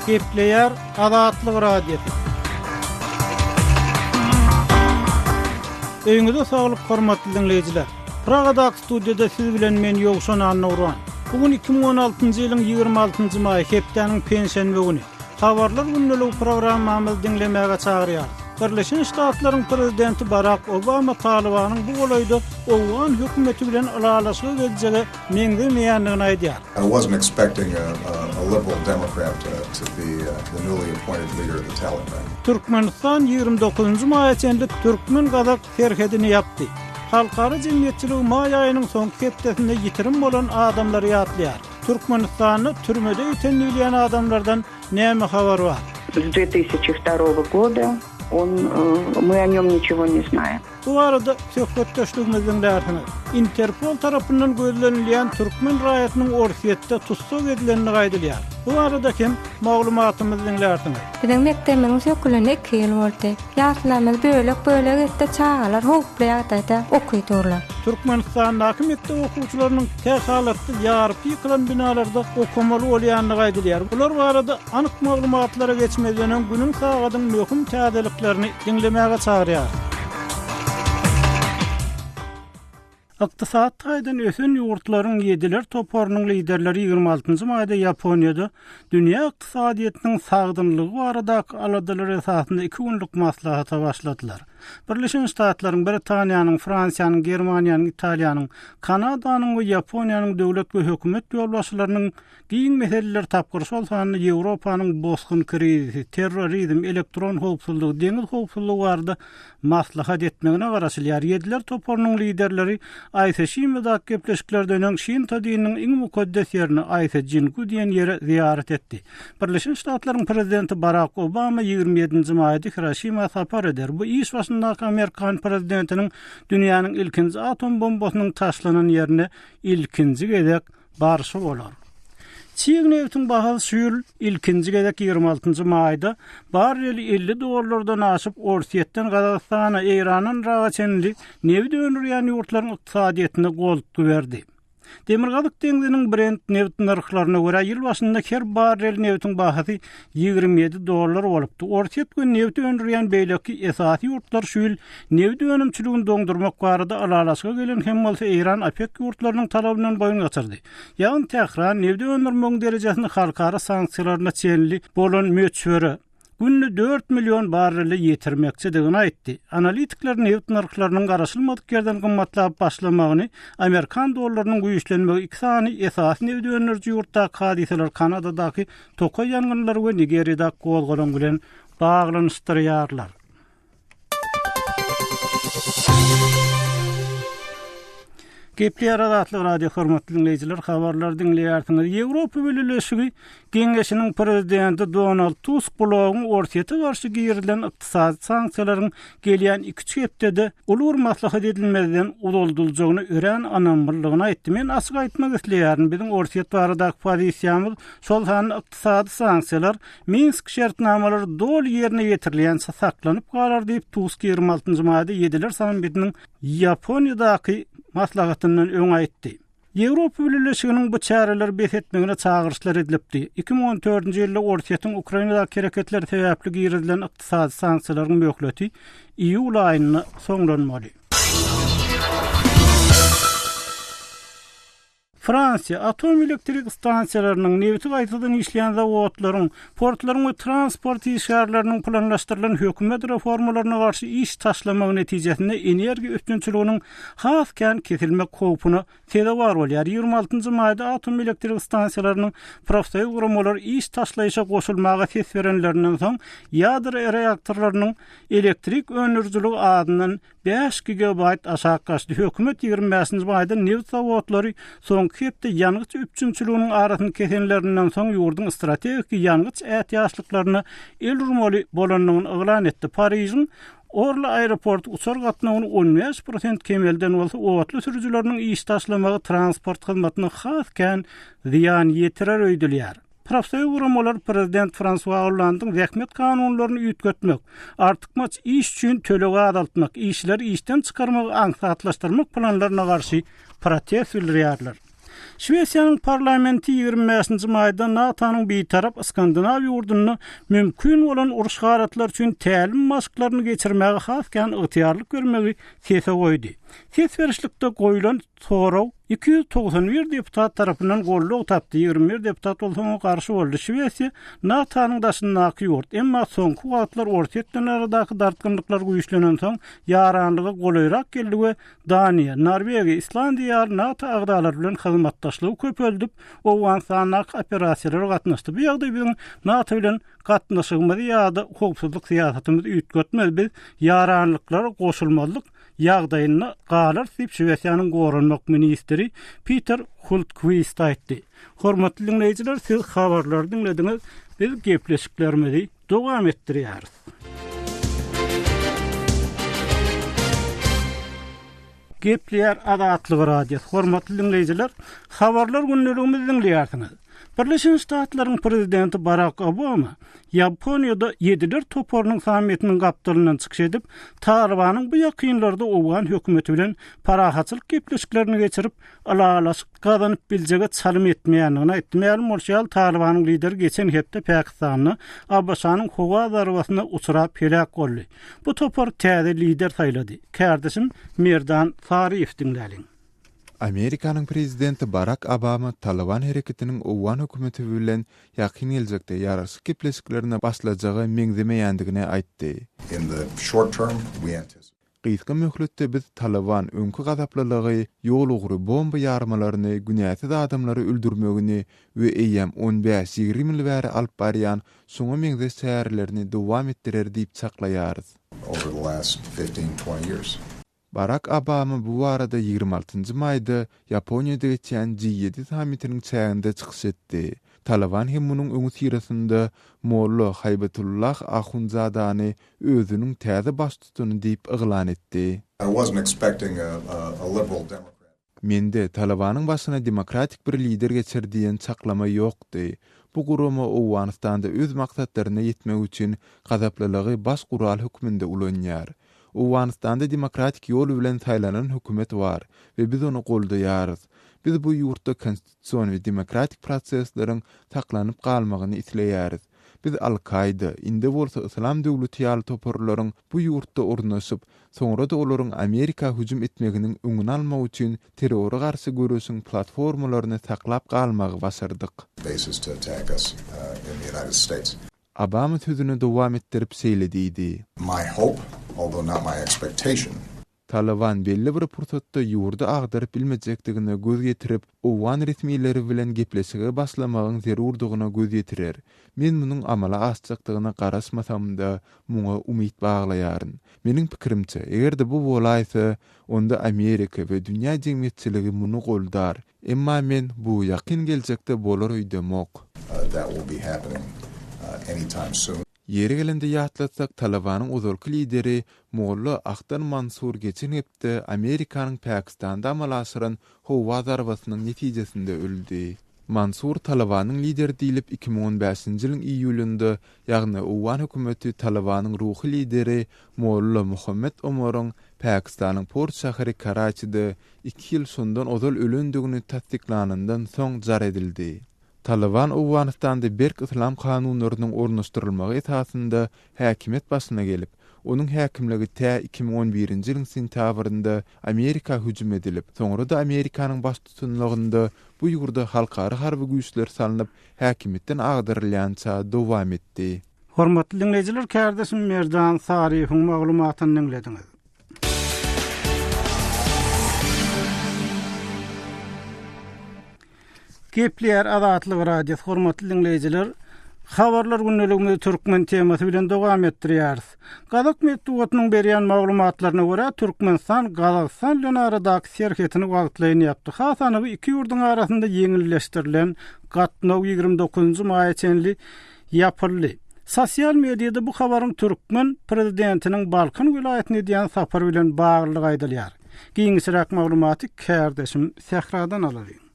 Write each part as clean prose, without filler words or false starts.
Gepleýär Azatlyk Radiosy. Öýüňize saglyk hormatly diňleýjiler. Pragadaky studiýada siz bilen men Ýowşan Annagurban. Bu gün 2016-njy ýylyň 26-njy maýy hepdäniň penşenbe güni. Habarlar gündeligi programmamyzy diňlemäge çagyrýarys. Birleşen Ştatlaryň prezidenti Barak Obama Talybanyň bu golaýda owgan hökümeti bilen ylalaşyga geljege meňzemeýändigini aýdýar. I wasn't expecting a a liberal democrat to be the newly appointed leader of the Taliban. Türkmenistan 29-njy maýa çenli türkmen-gazak serhedini ýapdy. Halkara jemgyýetçiligi maý aýynyň soňky hepdesinde ýitirim bolan adamlary ýatlaýar. Türkmenistanda türmede ýiten diýilýän adamlardan näme habar bar? S 2002 goda on мы o nýom niçego ne znaýem. Bu barada söhbetdeşligimizi diňlärsiňiz. Interpol tarapyndan gözlenilýän türkmen raýatynyň Orsýetde tussag edilendigi aýdylýar. Bu barada hem maglumatymyzy diňlärsiňiz. Biziň mekdebimiziň sökülene iki ýyl boldy. Ýaşlarymyzy bölek-bölek etdi, çagalar howply ýagdaýda oky durlar. Türkmenistandaky mekdep okuwçylarynyň kähalatda ýaryp ýykylan binalarda okamaly bolýandygy aýdylýar. Bular barada anyk maglumatlara geçmezden öň günüň sagadyň möhüm täzeliklerini diňlemäge çagyrýarys. Ykdysady taýdan ösen ýurtlaryň Ýediler toparynyň liderleri 26-njy maýda Ýaponiýada dünýä ykdysadyýetiniň sagdynlygy baradaky aladalar esasynda iki günlük maslahata başladylar. Birleşen Ştatlaryň, Britaniýanyň, Fransiýanyň, Germaniýanyň, Italiýanyň, Kanadanyň we Ýaponiýanyň döwlet we hökümet ýolbaşçylarynyň Giň meseleler tapgyr, şol sanda Ýewropanyň bosgun krizisi, terrorizm, elektron howpsuzlygy, deňiz howpsuzlygy barada maslahat etmegine garaşylýar. Ýediler toparynyň liderleri Aýse-Şimadaky gepleşiklerden öň Şinto dininiň iň mukaddes ýerine, Aýse-Jingu diýen ýere zyýarat etdi. Birleşen Ştatlaryň prezidenti Barak Obama 27-nji maýda Hiroşima sapar eder. Bu iş başyndaky amerikan prezidentiniň dünýäniň ilkinji atom bombasynyň taşlanan ýerine ilkinji gezek barşy bolar. Çig nebitiň bahasy şu ýyl ilkinji gezek 26-njy maýda barreli 50 dollardan aşyp, Orsýetden Gazagystana, Eýrandan Yraga çenli nebit öndürýän ýurtlaryň ykdysadyýetine goltgy berdi. Demirgazyk deňziniň Brent nebit nyrhlaryna görä, ýyl başynda her barrel nebitiň bahasy 27 dollar bolupdy. Orsýet we nebit öndürýän beýleki esasy ýurtlar şu ýyl Nebit önümçiligini doňdurmak barada ylalaşyga gelen hem bolsa Eýran OPEK ýurtlarynyň talabyndan boýun gaçyrdy. Ýagny Tähran nebit öndürmegiň derejesini halkara sanksiýalaryna çenli bolan möçbere, günde dört million barrele ýetirmekçidigini aýtdy. Analitikler nebit nyrhlarynyň garaşylmadyk ýerden gymmatlap başlamagyny amerikan dollarynyň güýçlenmegi iki sany esasy nebit öndüriji ýurtdaky hadysalar Kanadadaky tokaý ýangynlary we Nigeriýadaky gozgalaň bilen baglanyşdyrýarlar. Gepleýär Azatlyk Radio hormatly diňleýjiler habarlary diňleýärsiňiz. Ýewropa Bileleşigi Geňeşiniň prezidenti Donald Tusk blogyň Orsýete garşy girizilen ykdysady sanksiýalaryň gelýän iki-üç hepdede uly bir maslahat edilmezden uzaldyljagyna örän ynamlydygyny aýtdy. Men açyk aýtmak isleýärin, biziň Orsýet baradaky pozisiýamyz, şol sanda ykdysady sanksiýalar Minsk şertnamalary doly ýerine ýetirilýänçä saklanyp galar diýip, Tusk 26-njy maýda Ýediler sammitiniň Ýaponiýadaky maslahatyndan öň aýtdy. Ýewropa Bileleşiginiň bu çäreleri bes etmegine çagyryşlar edilipdi. 2014-nji ýylda Orsýetiň Ukrainadaky hereketleri sebäpli girizilen ykdysady sanksiýalaryň möhleti iýul aýynda soňlanmaly. Fransiýa, atom elektrik stansiýalarynyň, nebiti gaýtadan işleýän zawodlaryň, portlaryň we transport işgärleriniň planlaşdyrylan hökümet reformalaryna garşy iş taşlamagy netijesinde energiýa üpjünçiliginiň has kän kesilmek howpuna sezewar bolýar. 26-njy maýda atom elektrik stansiýalarynyň profsoýuz guramalary iş taşlaýyşa goşulmaga ses berenlerinden soň ýadro reaktorlarynyň elektrik öndürijiligi azyndan Bäş gigabaýt aşak gaçdy. Hökümet 25-nji maýda nebit zawodlary soňky hepde ýangyç üpjünçiliginiň arasyny kesenlerinden soň ýurduň strategik ýangyç ätiýaçlyklaryna el urmaly bolandygyny yglan etdi. Parižiň Orly aeroporty uçar gatnawyny 15 prosent kemelden bolsa, otly sürüjileriniň iş taşlamagy transport hyzmatyna has kän zyýan ýetirer öýdülýär. Profsoýuz guramalar prezident Fransua Ollandyň zähmet kanunlaryny üýtgetmek, artykmaç iş üçin tölegi azaltmak, işçileri işden çykarmagy aňsatlaşdyrmak planlaryna garşy protest bildirýärler. Şwesiýanyň parlamenti 25-nji maýda NATO-nyň bitarap skandinaw ýurdunda mümkin bolan uruş halatlary üçin tälim maşklaryny geçirmäge has kän ygtyýarlyk bermegi sese goýdy. Ses berişlikde goýlan sorag 291 deputat tarapyndan goldaw tapdy, 21 deputat bolsa oňa garşy boldy. Şwesiýa NATO-nyň daşyndaky ýurt, emma soňky wagtlar Orsýet bilen aradaky dartgynlyklar güýçlenensoň, ýaranlyga golaýrak geldi we Daniýa, Norwegiýa, Islandiýa ýaly NATO agzalary bilen hyzmatdaşlygy köpeldip, Owganystandaky operasiýalara gatnaşdy. Bu ýagdaý biziň NATO bilen gatnaşygymyzy ýa-da howpsuzlyk syýasatymyzy üýtgetmez. Biz ýaranlyklara goşulmazlyk ýagdaýynda galarys diýip, Şwesiýanyň goranmak ministri Peter Hultkwist aýtdy. Hormatly diňleýjiler, siz habarlary diňlediňiz. Biz gepleşiklerimizi dowam etdirýäris. Gepleýär Azatlyk Radiosy. Hormatly diňleýjiler, Habarlar gündeligimizi diňleýärsiňiz. Birleşen Ştatlaryň prezidenti Barak Obama Ýaponiýada Ýediler toparynyň sammitiniň gapdalyndan çykyş edip, Talybanyň bu ýakynlarda owgan hökümeti bilen parahatçylyk gepleşiklerini geçirip, ylalaşyk gazanyp biljege çalym etmeýändigini aýtdy. Mälim bolşy ýaly, Talybanyň lideri geçen hepde Pakistanda ABŞ-nyň howa zarbasyna uçrap heläk boldy. Bu topar täze lider saýlady. Kärdeşim Merdan Saryýew diňläliň. Amerikanyň prezidenti Barak Obama Talyban hereketiniň owgan hökümeti bilen ýakyn geljekde ýaraşyk gepleşiklerine başlajaga meňzemeýändigini aýtdy. In the short term, we anticipate. Gysga möhletde biz Talyban öňki gazaplylygy, ýol ugry bomba ýarmalaryny, günäsiz adamlary öldürmegini we eýýäm on bäş- 20 ýyl bäri alyp barýan şuňa meňzeş çärelerini dowam etdirer diýip çaklaýarys. Over the last fifteen, twenty years. Barak Obama bu barada 26 maýda Ýaponiýada geçýän G ýedi sammitiniň çäginde çykyş etdi. Talyban hem munuň öňüsyrasynda Molla Haýbatullah Ahundzadany özüniň täze baştutany diýip yglan etdi. I wasn't expecting a a liberal democrat. Mende Talybanyň başyna demokratik bir lider geçer diýen çaklama ýokdy. Bu gurama Owganystanda öz maksatlaryna ýetmek üçin gazaplylygy baş gural hökmünde ulanýar. Owganystanda demokratik ýol bilen saýlanan hökümet bar we biz ony goldaýarys. Biz bu ýurtda konstitusion we demokratik prosesleriň saklanyp galmagyny isleýäris. Biz Al-Kaýda, indi bolsa Yslam döwleti ýaly toparlaryň bu ýurtda ornaşyp, soňra-da olaryň Amerika hüjüm etmeginiň öňüni almak üçin terrora garşy göreşiň platformalaryny saklap galmagy başardyk. bases to attack us in the United States. Obama sözüni dowam etdirip şeýle diýdi. My hope, although not my expectation, Talyban belli bir pursatda ýurdy agdaryp bilmejekdigine göz ýetirip, owgan resmileri bilen gepleşige başlamagyň zerurdygyna göz ýetirer. Men munuň amala aşjakdygyna garaşmasam-da, muňa umyt baglaýaryn. Meniň pikirimçe, eger-de bu bolaýsa, onda Amerika we dünýä jemgyýetçiligi muny goldar. Emma men bu ýakyn geljekde bolar öýdemok. That will be happening anytime soon. Ýeri gelende ýatlatsak, Talybanyň ozalky lideri Molla Ahtar Mansur geçen hepde Amerikanyň Pakistanda amala aşyran howa zarbasynyň netijesinde öldi. Mansur Talybanyň lideri diýlip 2015-nji ýylyň iýulynda, ýagny owgan hökümeti Talybanyň ruhy lideri Molla Muhammet Omaryň Pakistanyň port şäheri Karaçide iki ýyl şondan ozal ölendigini tassyklanyndan soň jar edildi. Talyban Owganystanda berk yslam kanunlarynyň ornaşdyrylmagy esasynda häkimiýet başyna gelip, onuň häkimligi tä 2011-nji ýylyň sentýabrynda Amerika hüjüm edilip, soňra-da Amerikanyň baştutanlygynda bu ýurda halkara harby güýçler salnyp, häkimiýetden agdarylýança dowam etdi. Hormatly diňleýjiler, kärdeşim Merdan Saryýewiň maglumatyny diňlediňiz. Gepleýär Azatlyk Radiosy, hormatly diňleýjiler, Habarlar gündeligimizi türkmen temasy bilen dowam etdirýäris. Gazak metbugatynyň berýän maglumatlaryna görä, Türkmenistan Gazagystan bilen aradaky serhetini wagtlaýyn ýapdy. Has anygy, iki ýurduň arasynda ýeňilleşdirilen gatnaw 29 maýa çenli ýapyldy. Sosial mediada bu habaryň türkmen prezidentiniň Balkan welaýatyna edýän sapary bilen baglydygy aýdylýar. Giňişräk maglumaty kärdeşim Sähradan alalyň.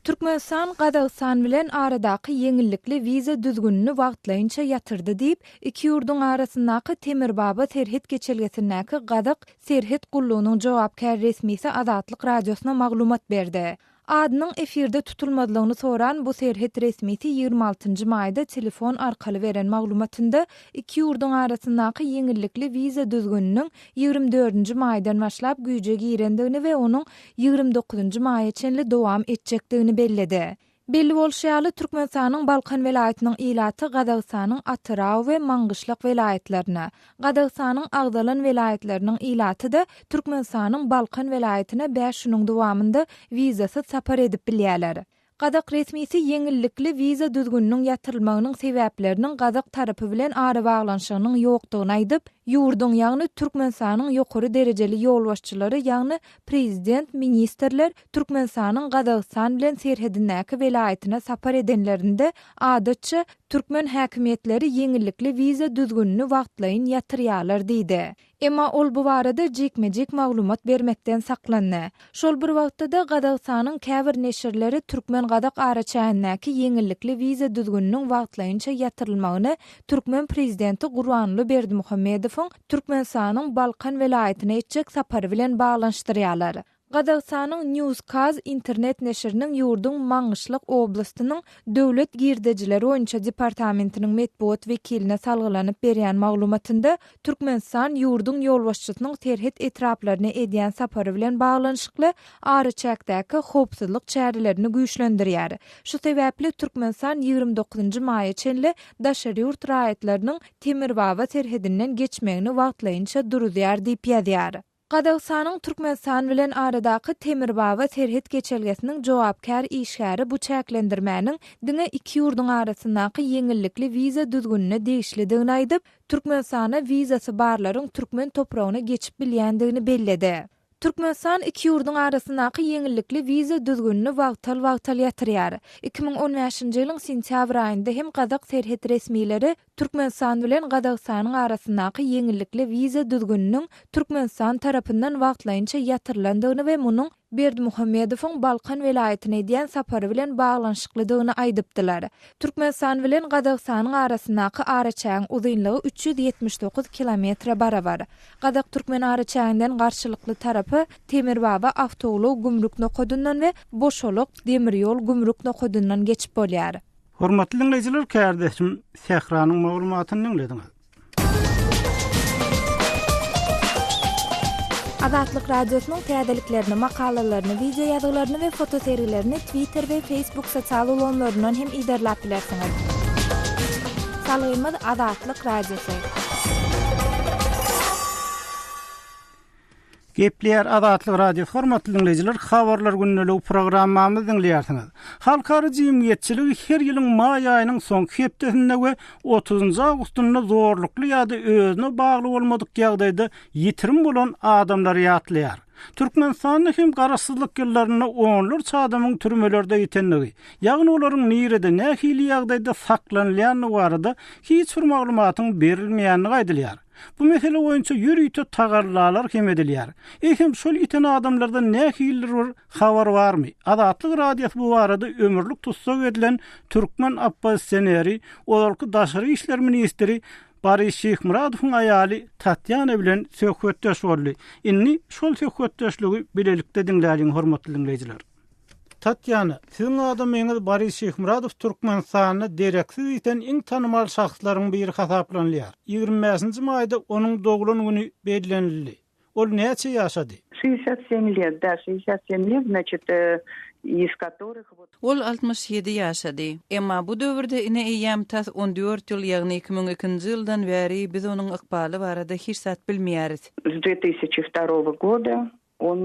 Türkmenistan Gazagystan bilen aradaky ýeňillikli wiza düzgünini wagtlaýynça ýatyrdy diýip, iki ýurduň arasyndaky Temirbaba serhet geçelgesindäki gazak serhet gullugynyň jogapkär resmisi Azatlyk Radiosyna maglumat berdi. Adynyň efirde tutulmazlygyny soran bu serhet resmisi 26 maýda telefon arkaly beren maglumatynda iki ýurduň arasyndaky ýeňillikli wiza düzgüniniň 24-nji maýdan başlap güýje girendigini we onuň 29-njy maýa çenli dowam etjekdigini belledi. Belli bolşy ýaly, Türkmenistanyň Balkan welaýatynyň ilaty Gazagystanyň Atyrau we Maňgyşlak welaýatlaryna, Gazagystanyň agzalan welaýatlarynyň ilaty-da Türkmenistanyň Balkan welaýatyna bäş günüň dowamynda wizasyz sapar edip bilýärler. Gazak resmisi ýeňillikli wiza düzgüniniň ýatyrylmagynyň sebäpleriniň gazak tarapy bilen arabaglanyşygynyň ýokdugyny aýdyp, ýurduň, ýagny Türkmenistanyň ýokary derejeli ýolbaşçylary, ýagny prezident, ministrler Türkmenistanyň Gazagystan bilen serhedindäki welaýatyna sapar edenlerinde, adatça, türkmen häkimiýetleri ýeňillikli wiza düzgünini wagtlaýyn ýatyrýarlar diýdi. Emma ol bu barada jikme-jik maglumat bermekden saklandy. Şol bir wagtda-da, Gazagystanyň käbir neşirleri türkmen-gazak araçägindäki ýeňillikli wiza düzgüniniň wagtlaýynça ýatyrylmagyny türkmen prezidenti Gurbanguly Berdimuhamedowyň Türkmenistanyň Balkan welaýatyna etjek sapary bilen baglanyşdyrýarlar. Gazagystanyň News Kaz internet neşiriniň ýurduň Maňgyşlak oblastynyň Döwlet girdejileri boýunça departamentiniň metbugat wekiline salgylanyp berýän maglumatynda Türkmenistan ýurduň ýolbaşçysynyň serhet etraplaryna edýän sapary bilen baglanyşykly araçäkdäki howpsuzlyk çärelerini güýçlendirýär. Şu sebäpli Türkmenistan 29 maýa çenli daşary ýurt raýatlarynyň Temirbaba serhedinden geçmegini wagtlaýynça duruzýar diýip ýazýar. Gazagystanyň Türkmenistan bilen aradaky Temirbaba serhet geçelgesiniň jogapkär işgäri bu çäklendirmäniň diňe iki ýurduň arasyndaky ýeňillikli wiza düzgünine degişlidigini aýdyp, Türkmenistana wizasy barlaryň türkmen topragyna geçip bilýändigini belledi. Türkmenistan iki ýurduň arasyndaky ýeňillikli wiza düzgünini wagtal-wagtal ýatyrýar. 2015-nji ýylyň sentýabr aýynda hem gazak serhet resmileri Türkmenistan bilen Gazagystanyň arasyndaky ýeňillikli wiza düzgüniniň Türkmenistan tarapyndan wagtlaýynça ýatyrylandygyny we munuň Berdimuhamedowyň Balkan welaýatyna edýän sapary bilen baglanyşyklydygyny aýdypdylar. Türkmenistan bilen Gazagystanyň arasyndaky araçägiň uzynlygy 379 kilometre barabar. Gazak-türkmen araçäginden garşylykly tarapa Temirbaba awtoulag gümrük nokadyndan we Boşalyk demir ýol gümrük nokadyndan geçip bolýar. Hormatly diňleýjiler, kärdeşim Sähranyň maglumatyny diňlediňiz. Azatlyk Radiosynyň täzeliklerini, makalalaryny, wideo ýazgylaryny we fotosergilerini Twitter we Facebook sosial ulgamlaryndan hem yzarlap bilersiňiz. Salgymyz Azatlyk Radiosy. Gepleýär Azatlyk Radiosy hormatly diňleýjiler habarlar gündeligi programmamyzy diňleýärsiňiz. Halkara jemgyýetçiligi her ýylyň maý aýynyň soňky hepdesinde we 30-njy awgustynda zorlukly ýa-da özüne bagly bolmadyk ýagdaýda ýitirim bolan adamlary ýatlaýar. Türkmenistanda hem garaşsyzlyk ýyllarynda onlarça adamyň türmelerde ýitendigi, ýagny olaryň nirede, nähili ýagdaýda saklanylýandygy barada hiç bir maglumatyň berilmeýändigi aýdylýar. Bu mesele boýunça ýörite tagallalar hem edilýär. Eýsem, şol ýiten adamlardan nähilidir bir habar barmy? Azatlyk Radiosy bu barada ömürlik tussag edilen türkmen oppozisioneri, ozalky daşary işler ministri Boris Şyhmyradowyň aýaly Tatýana bilen söhbetdeş boldy. Indi şol söhbetdeşligi bilelikde diňläliň, hormatly diňleýjiler. Tatýana, siziň adamyňyz Boris Şyhmyradow Türkmenistanda dereksiz ýiten iň tanymal şahslaryň biri hasaplanylýar. 25-nji maýda onuň doglan güni bellenildi. Ol näçe ýaşady? Şestdesýat sem let, da, şestdesýat sem let, znaçit, iz kotoryh wot. Ol 67 ýaşady. Emma bu döwürde ine eýýäm tas on dört ýyl, ýagny 2002-nji ýyldan bäri biz onuň ykbaly barada hiç zat bilmeýäris. S dve tysyaçi vtorogo goda On,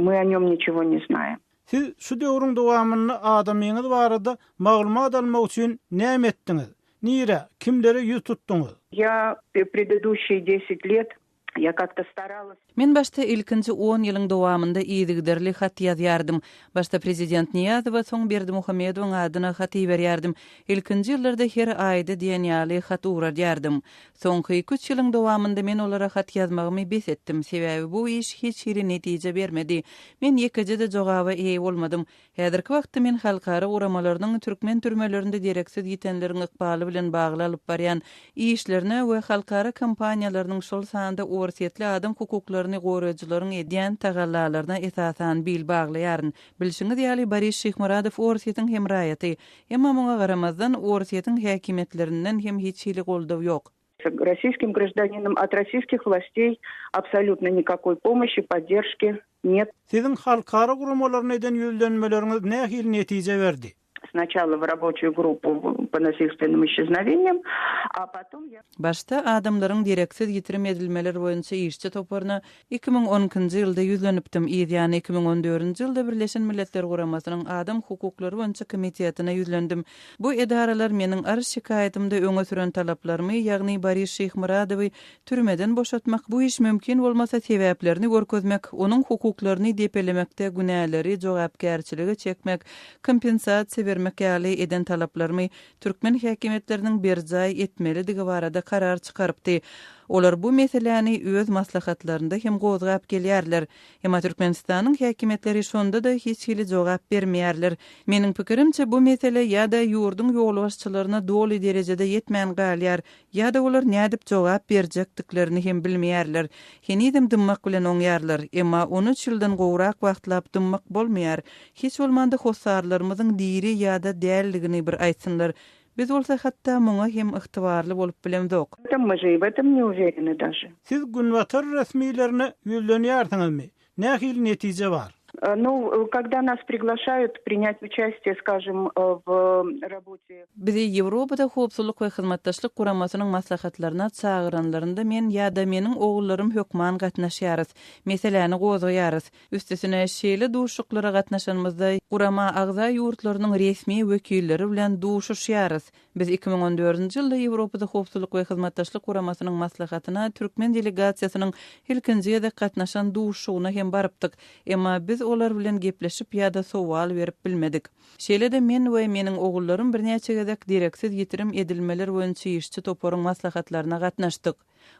my o nýom niçego ne znaýem. Siz şu döwrüň dowamynda adamyňyz barada maglumat almak üçin näme etdiňiz? Nirä, kimlere ýüz tutduňyz? Ýa prededuşiýe deset let ýa kak-to staralas. Men başda ilkinji on ýylyň dowamynda yzygiderli hat ýazýardym. Başda prezident Nyýazowa, soň Berdimuhamedowyň adyna hat iberýärdim. Ilkinji ýyllarda her aýda diýen ýaly hat ugradýardym. Soňky iki-üç ýylyň dowamynda men olara hat ýazmagymy bes etdim, sebäbi bu iş hiç hili netije bermedi. Men ýekeje-de jogaba eýe bolmadym. Häzirki wagtda men halkara guramalarynyň türkmen türmelerinde dereksiz ýitenleriň ykbaly bilen bagly alyp barýan işlerine we halkara kompaniýalarynyň, şol sanda. orsýetli adam hukuklaryny goraýjylaryň edýän tagallalaryna esasan bil baglaýaryn. Bilşiňiz ýaly, Boris Şyhmyradow Orsýetiň hem raýaty. Emma muňa garamazdan, Orsýetiň häkimiýetlerinden hem hiç hili goldaw ýok. Российским гражданином от российских властей абсолютно никакой помощи, поддержки нет. Siziň halkara guramalaryna eden ýüzlenmeleriňiz nähili netije berdi? Сначала в рабочую группу по насильственным исчезновениям, a потом я. Başda adamlaryň dereksiz ýitirim edilmeleri boýunça işçi toparyna 2012-nji ýylda ýüzlenipdim, yzýany 2014-nji ýylda Birleşen Milletler Guramasynyň Adam hukuklary boýunça komitetine ýüzlendim. Bu edaralar meniň arz-şikaýatymda öňe süren talaplarymy, ýagny Boris Şyhmyradowy türmeden boşatmak, bu iş mümkin bolmasa sebäplerini görkezmek, onuň hukuklaryny depelemekde günäleri jogapkärçilige çekmek, kompensasiýa bermek ýaly eden talaplarymy türkmen häkimiýetleriniň berjaý etmelidigi barada karar çykarypdy. Olar bu meseläni öz maslahatlarynda hem gozgap gelýärler. Emma Türkmenistanyň häkimiýetleri şonda-da hiç hili jogap bermeýärler. Meniň pikirimçe, bu mesele ýa-da ýurduň ýolbaşçylaryna doly derejede ýetmän galýar, ýa-da olar nädip jogap berjekdiklerini hem bilmeýärler. Henizem dymmak bilen oňýarlar. Emma on üç ýyldan gowrak wagtlap dymmak bolmaýar. Hiç bolmanda hossarlarymyzyň diri ýa-da däldigini bir aýtsynlar. Biz bolsa hatda muňa hem ygtybarly bolup bilemzok. Мы же и в этом не уверены даже. Siz günbatar resmilerine ýüzlenýärsiňizmi? Nähili netije bar? Nu, когда нас приглашают принять участие, скажем, в работе. Bizi Ýewropada Howpsuzlyk we Hyzmatdaşlyk Guramasynyň maslahatlaryna çagyranlarynda men ýa-da meniň ogullarym hökman gatnaşýarys. Meseläni gozgaýarys. Üstesine, şeýle duşuşyklara gatnaşanymyzda, gurama agza ýurtlarynyň resmi wekilleri bilen duşuşýarys. Biz 2014-nji ýylda Ýewropada Howpsuzlyk we Hyzmatdaşlyk Guramasynyň maslahatyna türkmen delegasiýasynyň ilkinji gezek gatnaşan duşuşygyna hem barypdyk. Emma biz olar bilen gepleşip ýa-da sowal berip bilmedik. Şeýle-de men we meniň ogullarym birnäçe gezek dereksiz ýitirim edilmeler boýunça işçi toparyň maslahatlaryna gatnaşdyk.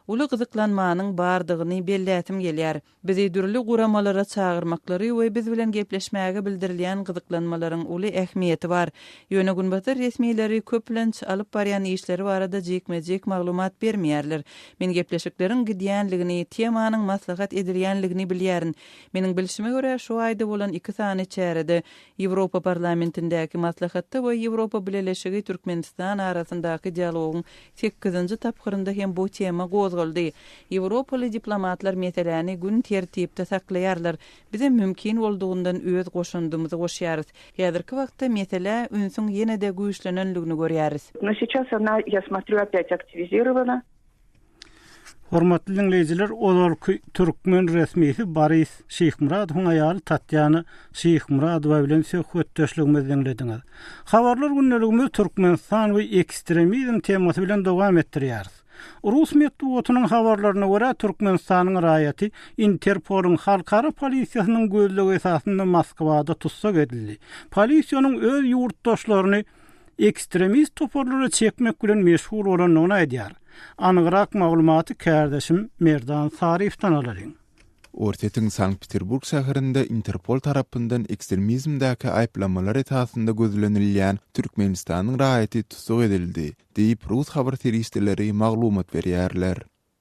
Uly gyzyklanmanyň bardygyny belläsim gelýär. Bizi dürli guramalara çagyrmaklary we biz bilen gepleşmäge bildirilýän gyzyklanmalaryň uly ähmiýeti bar. Ýöne günbatar resmileri köplenç alyp barýan işleri barada jikme-jik maglumat bermeýärler. Men gepleşikleriň gidýänligini, temanyň maslahat edilýänligini bilýärin. Meniň bilşime görä, şu aýda bolan iki sany çärede, Ýewropa Parlamentindäki maslahatda we Ýewropa Bileleşigi-Türkmenistan arasyndaky dialogyň Sekizinji tapgyrynda hem bu tema gozgaldy. Ýewropaly diplomatlar meseläni gün tertipde saklaýarlar. Bizem mümkin boldugyndan öz goşandymyzy goşýarys. Häzirki wagtda meselä ünsüň ýene-de güýçlenenligini görýäris. No seças ona, ýa smotrýu, opýat aktiwizirowana. Hormatly diňleýjiler, ozalky türkmen resmisi Boris Şyhmyradowyň aýaly Tatýana Şyhmyradowa bilen söhbetdeşligimizi diňlediňiz. Habarlar gündeligimizi Türkmenistan we ekstremizm temasy bilen dowam etdirýäris. Rus metbugatynyň habarlaryna görä, Türkmenistanyň raýaty Interpolyň halkara polisiýasynyň gözlegi esasynda Moskwada tussag edildi. Polisiýa onuň öz ýurtdaşlaryny ekstremist toparlara çekmek bilen meşgul bolandygyny aýdýar. Anygrak maglumaty kärdeşim Merdan Saryýewden alalyň. Orsýetiň Sankt-Peterburg şäherinde Interpol tarapyndan ekstremizmdäki aýyplamalar esasynda gözlenilýän Türkmenistanyň raýaty tussag edildi, diýip, rus habar serişdeleri maglumat berýärler.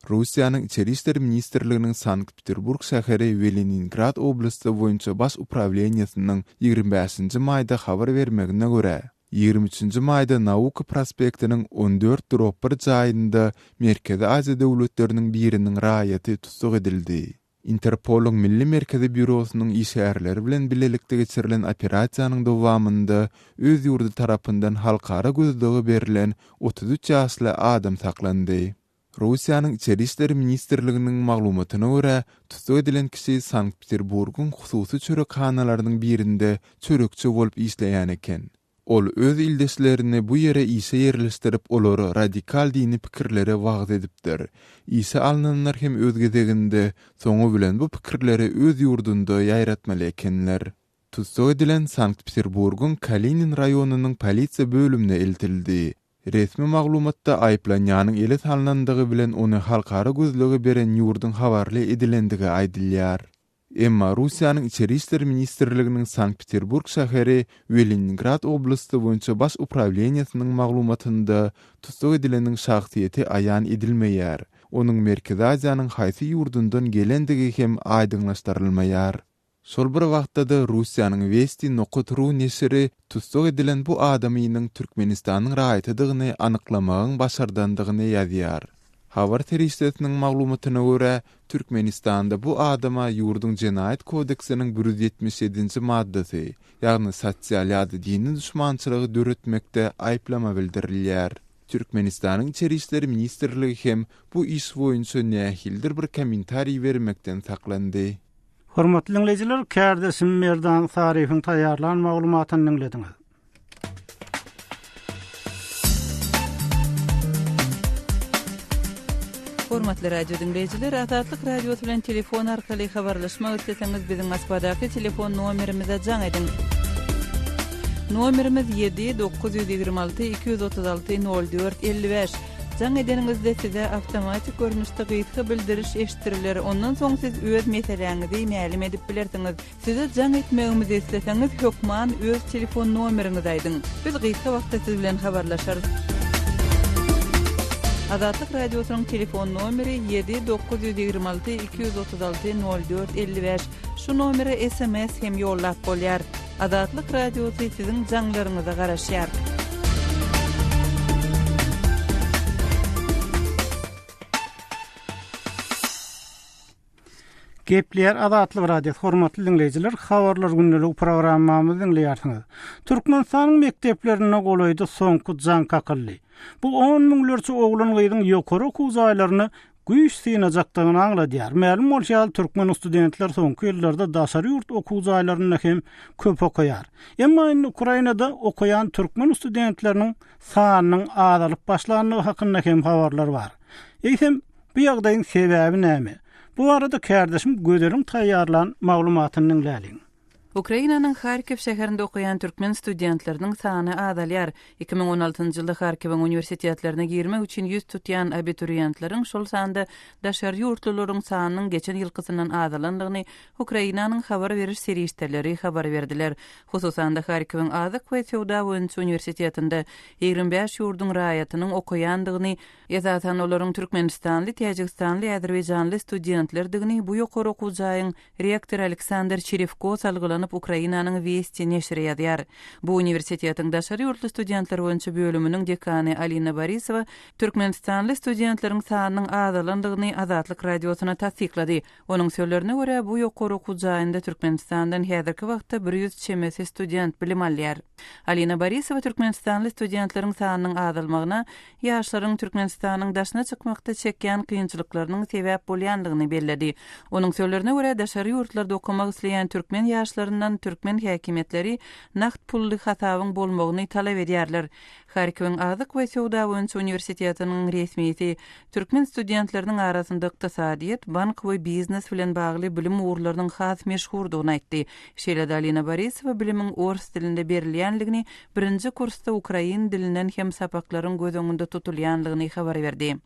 Russiýanyň Içeri işler ministrliginiň Sankt-Peterburg şäheri we Leningrad oblasty boýunça Baş uprawleniýesiniň 25-nji maýda habar bermegine görä, 23-nji maýda Nauka prospektiniň 14 drop bir jaýynda Merkezi Aziýa döwletleriniň biriniň raýaty tussag edildi. Interpolyň Milli merkezi býurosynyň işgärleri bilen bilelikde geçirilen operasiýanyň dowamynda öz ýurdy tarapyndan halkara gözlege berlen 33 ýaşly adam saklandy. Russiýanyň Içeri işler ministrliginiň maglumatyna görä, tussag edilen kişi Sankt-Peterburgyň hususy çörekhanalarynyň birinde çörekçi bolup işleýän eken. Ol öz ildeşlerini bu ýere işe ýerleşdirip, olara radikal dini pikirleri wagyz edipdir. Işe alnanlar hem öz gezeginde, soňy bilen bu pikirleri öz ýurdunda ýaýratmaly ekenler. Tussag edilen Sankt-Peterburgyň Kalinin raýonynyň polisiýa bölümine eltildi. Resmi maglumatda aýyplanýanyň ele salnandygy bilen ony halkara gözlege beren ýurduň habarly edilendigi aýdylýar. Emma Russiýanyň Içeri işler ministrliginiň Sankt-Peterburg şäheri we Leningrad oblasty boýunça Baş uprawleniýesiniň maglumatynda tussag edileniň şahsyýeti aýan edilmeýär. Onuň Merkezi Aziýanyň haýsy ýurdundan gelendigi hem aýdyňlaşdyrylmaýar. Şol bir wagtda-da Russiýanyň Westi nokat ru neşiri tussag edilen bu adamynyň Türkmenistanyň raýatydygyny anyklamagyň başardandygyny ýazýar. Habar serişdesiniň maglumatyna görä, Türkmenistanda bu adama ýurduň Jenaýat kodeksiniň 177-nji maddasy, ýagny sosial ýa-da dini duşmançylygy döretmekde aýyplama bildirilýär. Türkmenistanyň Içeri işler ministrligi hem bu iş boýunça nähilidir bir kommentariý bermekden saklandy. Hormatly diňleýjiler, kärdeşim Merdan Saryýewiň taýýarlan maglumatyny diňlediňiz. Hormatly radio diňleýjiler, Azatlyk Radiosy bilen telefon arkaly habarlaşmak isleseňiz, biziň Moskwadaky telefon nomerimize jaň ediň. Nomerimiz 7 926 236 04 55. Jaň edeniňizde size awtomatik görnüşde gysga bildiriş eşitdiriler, ondan soň siz öz meseläňizi mälim edip bilersiňiz. Size jaň etmegimizi isleseňiz, hökman öz telefon nomeriňizi aýdyň. Biz gysga wagtda siz bilen habarlaşarys. Azatlyk Radiosynyň telefon nomeri ýedi 926 236 04 55. Şu nomere sms hem ýollap bolýar. Azatlyk Radiosy siziň jaňlaryňyza garaşýar. Gepleýär Azatlyk Radiosy hormatly diňleýjiler habarlar gündeligi programmamyzy diňleýärsiňiz. Türkmenistanyň mekdeplerinde golaýda soňky jaň kakyldy. Bu on müňlerçe oglan-gyzyň ýokary okuw jaýlaryna güýç synajakdygyny aňladýar. Mälim bolşy ýaly türkmen studentler soňky ýyllarda daşary ýurt okuw jaýlarynda hem köp okaýar. Emma indi Ukrainada okaýan türkmen studentleriniň sanynyň azalyp başlandygy hakynda hem habarlar bar. Eýsem, Bu ýagdaýyň sebäbi näme? Bu barada kärdeşim Gözeliň taýýarlan maglumatyny diňläliň. Ukrainanyň Harkiw şäherinde okaýan türkmen studentleriniň sany azalýar. 2016-njy ýylda Harkiwiň uniwersitetlerine girmek üçin ýüz tutýan abituriýentleriň, şol sanda daşary ýurtlularyň sanynyň geçen ýylkysyndan azalandygyny Ukrainanyň habar beriş serişdeleri habar berdiler. Hususan-da, Harkiwiň Azyk we söwda boýunça uniwersitetinde 25 ýurduň raýatynyň okaýandygyny Esasan olaryň türkmenistanly, täjigistanly, azerbaýjanly studentlerdigini bu ýokary okuw jaýyň rektory Aleksandr Çerewko salgylanyp Ukrainanyň Westi neşiri ýazýar. Bu uniwersitetiň daşary ýurtly studentler boýunça bölüminiň dekany Alina Borisowa türkmenistanly studentleriň sanynyň azalandygyny Azatlyk Radiosyna tassyklady. Onuň sözlerine görä, bu ýokary okuw jaýynda Türkmenistandan häzirki wagtda 100 çemesi student bilim alýar. Alina Borisowa türkmenistanly studentleriň sanynyň azalmagyna ýaşlaryň Türkmenistanyň daşyna çykmakda çekýän kynçylyklarynyň sebäp bolýandygyny belledi. Onuň sözlerine görä, daşary ýurtlarda okamak isleýän türkmen ýaşlaryndan türkmen häkimiýetleri nagt pully hasabyň bolmagyny talap edýärler. Harkiwiň Azyk we söwda boýunça uniwersitetiniň resmisi türkmen studentleriniň arasynda ykdysadyýet, bank we biznes bilen bagly bilim ugurlarynyň has meşhurdygyny aýtdy. Şeýle-de Alina Borisowa bilimiň ors dilinde berilýändigini, birinji kursda ukrain dilinden hem sapaklaryň göz öňünde tutulýandygyny habar berdi.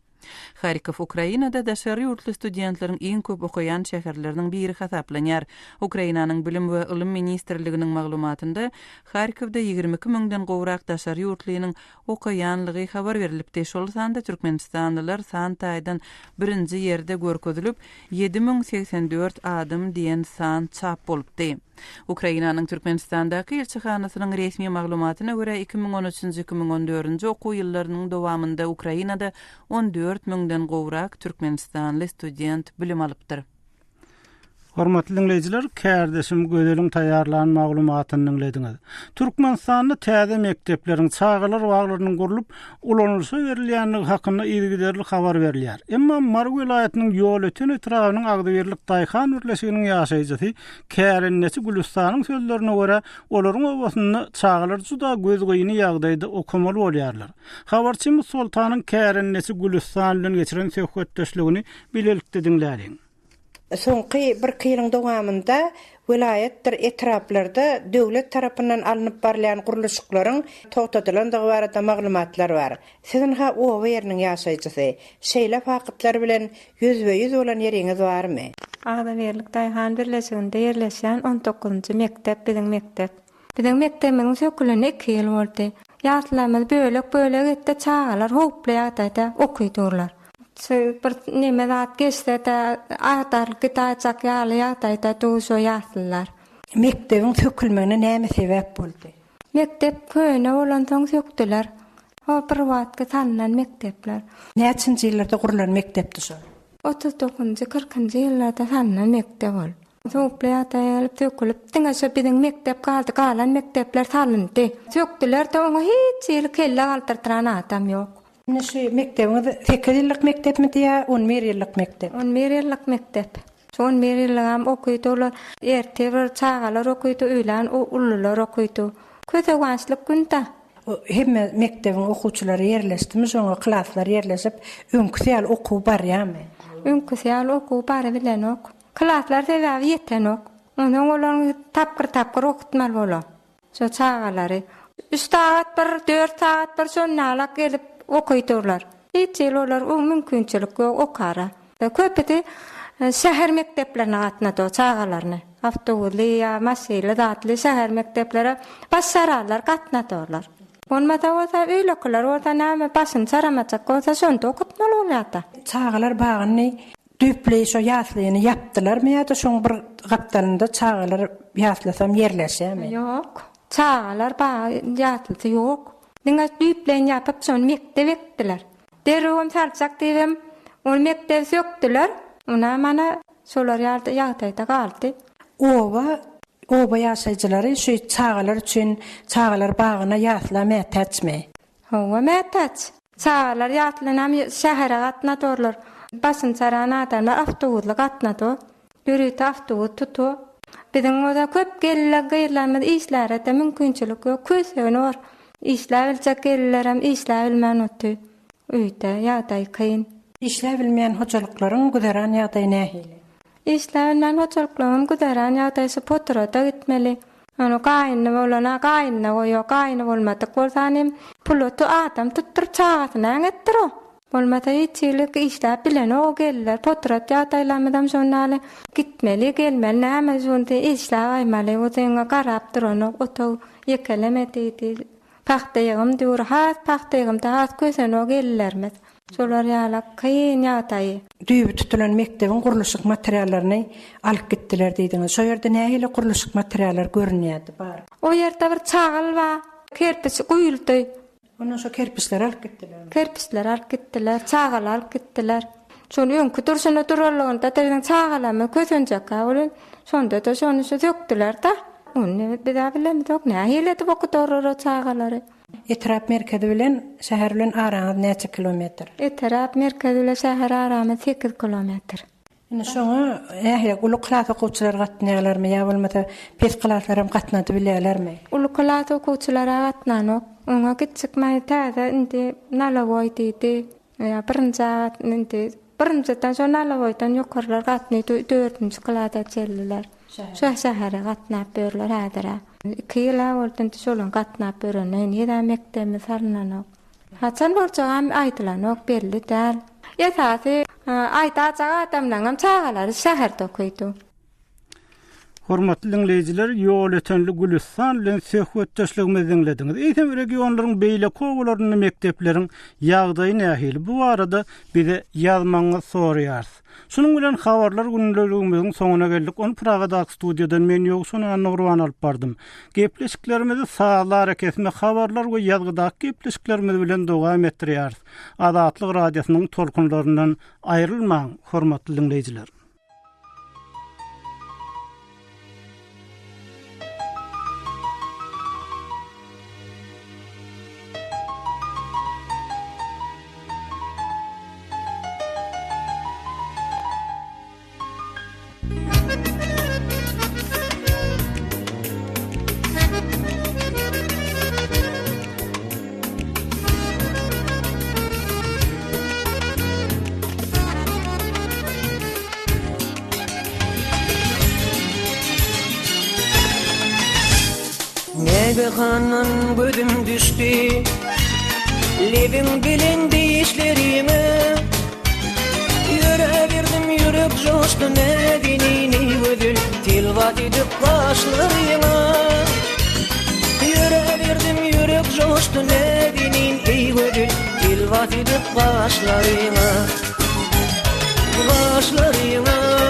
Harkow Ukrainada daşary ýurtly studentleriň iň köp okaýan şäherleriniň biri hasaplanýar. Ukrainanyň Bilim we ylym ministrliginiň maglumatynda, Harkowda 22 müňden gowrak daşary ýurtlynyň okaýanlygy habar berlipdi, şol sanda türkmenistanlylar san taýdan birinji ýerde görkezilip, 7084 adam diýen san çap bolupdy. Ukrainanyň Türkmenistandaky ilçihanasynyň resmi maglumatyna görä, 2013-nji, 2014-nji okuw ýyllarynyň dowamynda Ukrainada 14 müňden gowrak türkmenistanly student bilim alypdyr. Hormatly diňleýjiler, kärdeşim Gözeliň taýýarlan maglumatyny diňlediňiz. Türkmenistanda täze mekdepleriň, çagalar baglarynyň gurlup, ulanylyşa berilýändigi hakynda yzygiderli habar berilýär. Emma Mary welaýatynyň Ýolöten etrabynyň Agzybirlik daýhan birleşiginiň ýaşaýjysy Kärendeçi Gülüstanyň sözlerine görä, olaryň obasynda çagalar juda gözgyny ýagdaýda okamaly bolýarlar. Habarçymyz Soltanyň kärendeçi Gülüstan bilen geçiren söhbetdeşligini bilelikde diňläliň. Soňky birki ýylyň dowamynda welaýatdyr etraplarda döwlet tarapyndan alnyp barylýan gurluşyklaryň togtadylandygy barada maglumatlar bar. Siz ynha oba ýeriniň ýaşaýjysy. Şeýle faktlar bilen ýüzbe-ýüz bolan ýeriňiz barmy? Agzybirlik daýhan birleşiginde ýerleşýän on dokuzynjy mekdep biziň mekdep. Biziň mekdebimiziň sökülene iki ýyl boldy. Ýaslamyz bölek-bölek etdi, çagalar howply ýagdaýda oky durlar. Şu bir neme zat geçse-de agdarylyp gidäýjek ýaly ýagdaýda dur şo ýaslylar. Mekdebiň sökülmegine näme sebäp boldy? Mekdep köne bolansoň sökdüler. Ho bir wagtky salnan mekdepler. Näçinji ýyllarda gurlan mekdepdi şol? Otuz dokuzynjy, kyrkynjy ýyllarda salnan mekdep ol. Howply ýagdaýa gelip sökülip, diňe şo biziň mekdep galdy, galan mekdepler salyndy. Sökdüler-de oňa hiç hili kelle galdyrdyran adam ýok. Indi şu mekdebiňiz sekiz ýyllyk mekdepmidi ýa on bir ýyllyk mekdep? On bir ýyllyk mekdep. Şu on bir ýyllygam okydy olar. Ertir bir çagalar okydy, öýlän ulular okydy. Közeguwançlyk gün-dä. Hemme mekdebiň okuwçylary ýerleşdimi şoňa klaslar ýerleşip öňküsi ýaly okuw barýamy? Öňküsi ýaly okuw barybilenok. Klaslar sebäbi ýetenok. Onsoň olaryň tapgyr-tapgyr okutmaly bolar. Şo çagalary. Üç sagat bir, dört sagat bir şonalak gelip okydyrlar. Hiç hili olar mümkinçilik ýok okara. Köpüsi şäher mekdeplerine gatnady o çagalaryny. Awtobusly ýa maşynly zatly şäher mekdeplere başaranlar gatnadyrlar. Bolmasa bolsa öýlekiler bolsa näme başyny çaramajak bolsa şonda okatmaly bolýarda. Çagalar bagyny düýpli şo ýaslyny ýapdylarmy ýa-da şoň bir gapdalynda çagalar ýaslasam ýerleşýärmi? Ýok. Çagalar bagy ýaslysy ýok. Diňe düýpleýin ýapyp şony mekdep etdiler. Derrewem saljak diýibem, ol mekdebi sökdüler. Ynha, mana, şolar ýaly ýagdaýda galdy. Oba, oba ýaşaýjylary şu çagalar üçin çagalar bagyna ýasla mätäçmi? Hawa, mätäç. Çagalar ýaslanam şähere gatnadorlar. Başyny çaran adamlar awtobusly gatnado. Ýörite awtobus tutu. Biziň bolsa köp gelinler gyzlarymyz işlärede mümkinçilik ýok. Kösegini bor. Işläbiljek gelinlerem işläbilmän oty. Öýde ýagdaý kyn. Işläbilmeýän hojalyklaryň güzeran ýagdaýy nähili? Işläbilmän hojalyklaryňam güzeran ýagdaýy şu poturada gitmeli. Ony gaýyny bolana gaýynyna goýa, gaýyny bolmadyk bolsa hanym puluty adam tutduryp çagasyna äňetdir o. Bolmasa hiç hili işläp bilenok o gelinler potrat ýagdaýlarymyzam şondaly gitmeli gelmeli näme şuny işläp aýmaly bu seňe garap duranok otag ýekeleme diýdi pagta ýygym döwri has pagta ýygymda has kösenok gelinlerimiz şolar ýala kyn ýagdaýy. Düýbi tutulan mekdebiň gurluşyk materiallaryny alyp gitdiler diýdiňiz. Şo ýerde nähili gurluşyk materiallar görünýärdi bar? O ýerde bir çagyl bar, kerpiç guýuldy. Ondan şo kerpiçleri alyp gitdilermi? Kerpiçleri alyp gitdiler, çagalary alyp gitdiler. Şol öňki durşuna duranlygynda-da biziň çagalarymyz kösenjek-ä welin, şonda-da şony şu sökdüler-de. Ony biz-ä bilemizok, nähili edip okudarlar o çagalary. Etrap merkezi bilen şäher bilen araňyz näçe kilometr? Etrap merkezi bilen şäher aramyz sekiz kilometr. Indi şoňa nähili uly klas okuwçylary gatnaýarlarmy ýa bolmasa pes klaslaram gatnady bilýärlermi? Uly klas okuwçylara gatnanok. Oňa kiçjik maý täze indi nalowoý diýdi. Ýa birinjä indi birinjiden şo nalowoýdan ýokarlar gatnaýdy dördünji klasa çenliler. Şo şähere gatnap ýörler häzir-ä. Iki ýyl-a boldy indi şolaň gatnap ýörenine henizem mekdebimiz salynanok. Haçan boljagam aýdylanok, belli däl. Esasy aýdajak adamlaňam çagalary şäherde okydy. Hormatly diňleýjiler, Ýolötenli Gülüstan bilen söhbetdeşligimizi diňlediňiz. Eýsem, regionlaryň beýleki obalarynda mekdepleriň ýagdaýy nähili? Bu barada bize ýazmagyňyzy soraýarys. Şunuň bilen habarlar gündeligimiziň soňuna geldik. Ony Pragadaky studiýadan men Ýowşan Annagurban alyp bardym. Gepleşiklerimizi sazly arakesme, habarlar we ýazgydaky gepleşiklerimiz bilen dowam etdirýäris. Azatlyk Radiosynyň tolkunlaryndan aýrylmaň, hormatly diňleýjiler! Nägehandan gözüm düşdi Lebiň bilen dişlerime Ýöräberdim ýürek joşdy Näzenini gözel Telwas edip gaşlaryňa Ýöräberdim ýürek joşdy Näzenin eý gözel Telwas edip gaşlaryňa. gaşlaryňa.